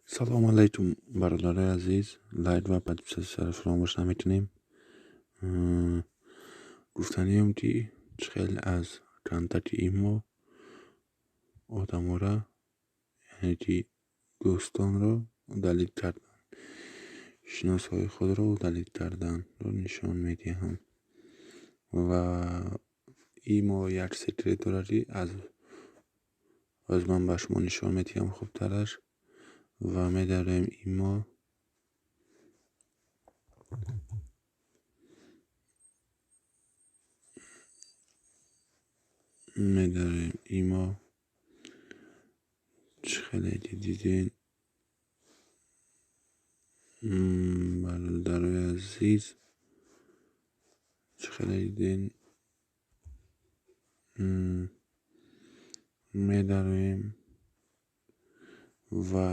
Салом алейкум, бародарои азиз. Лайк ва подписаться фаромӯш намекунем. Гуфтанием, ки чӣ хел аз контакти имо одамора, яъне ки дӯстонро удалить кардан, шиносҳои худро удалить карданро нишон медиҳам. Ва имо як секрет дорад, ки аз ман ба шумо нишон медиҳам хубтараш. Ва медароем имо, медароем имо. Чӣ хеле ки дидем, бародарои азиз, чӣ хеле дидем, медароем ва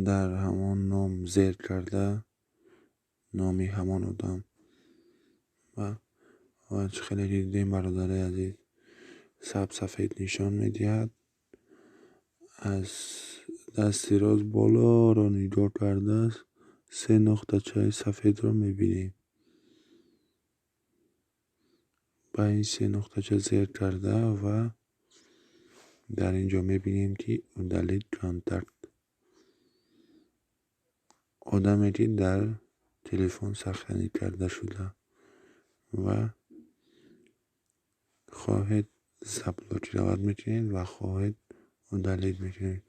дар ҳамон ном зер карда, номи ҳамон одам. Ва чӣ хеле дидем, бародарои азиз, сабсафед нишон медиҳад. Аз дасти рост болоро нигоҳ кардааст, се нуқтачаи сафедро мебинем. Ба ин се нуқтача зер карда ва дар ин ҷо мебинем, ки удалить контакт, одаме, ки дар телефон сохранить карда шуда, ва хоҳед, заблокировать мекунед ва хоҳед, удалить мекунед.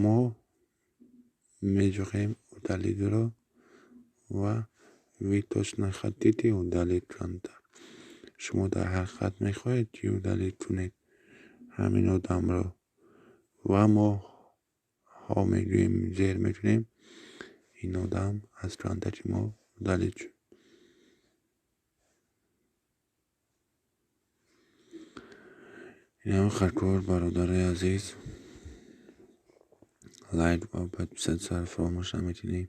Мо меҷӯем удалить ро ва вы точно хотите удалить контакт? Шумо дар ҳақиқат мехоҳед, ки удалить кунед ҳамин одамро? Ва мо ҳо мегӯем, зер мекунем, ин одам аз контакти мо удалить шуд. Инам кор, бародарои азиз. Лайк ва подписаться фаромӯш намекунем.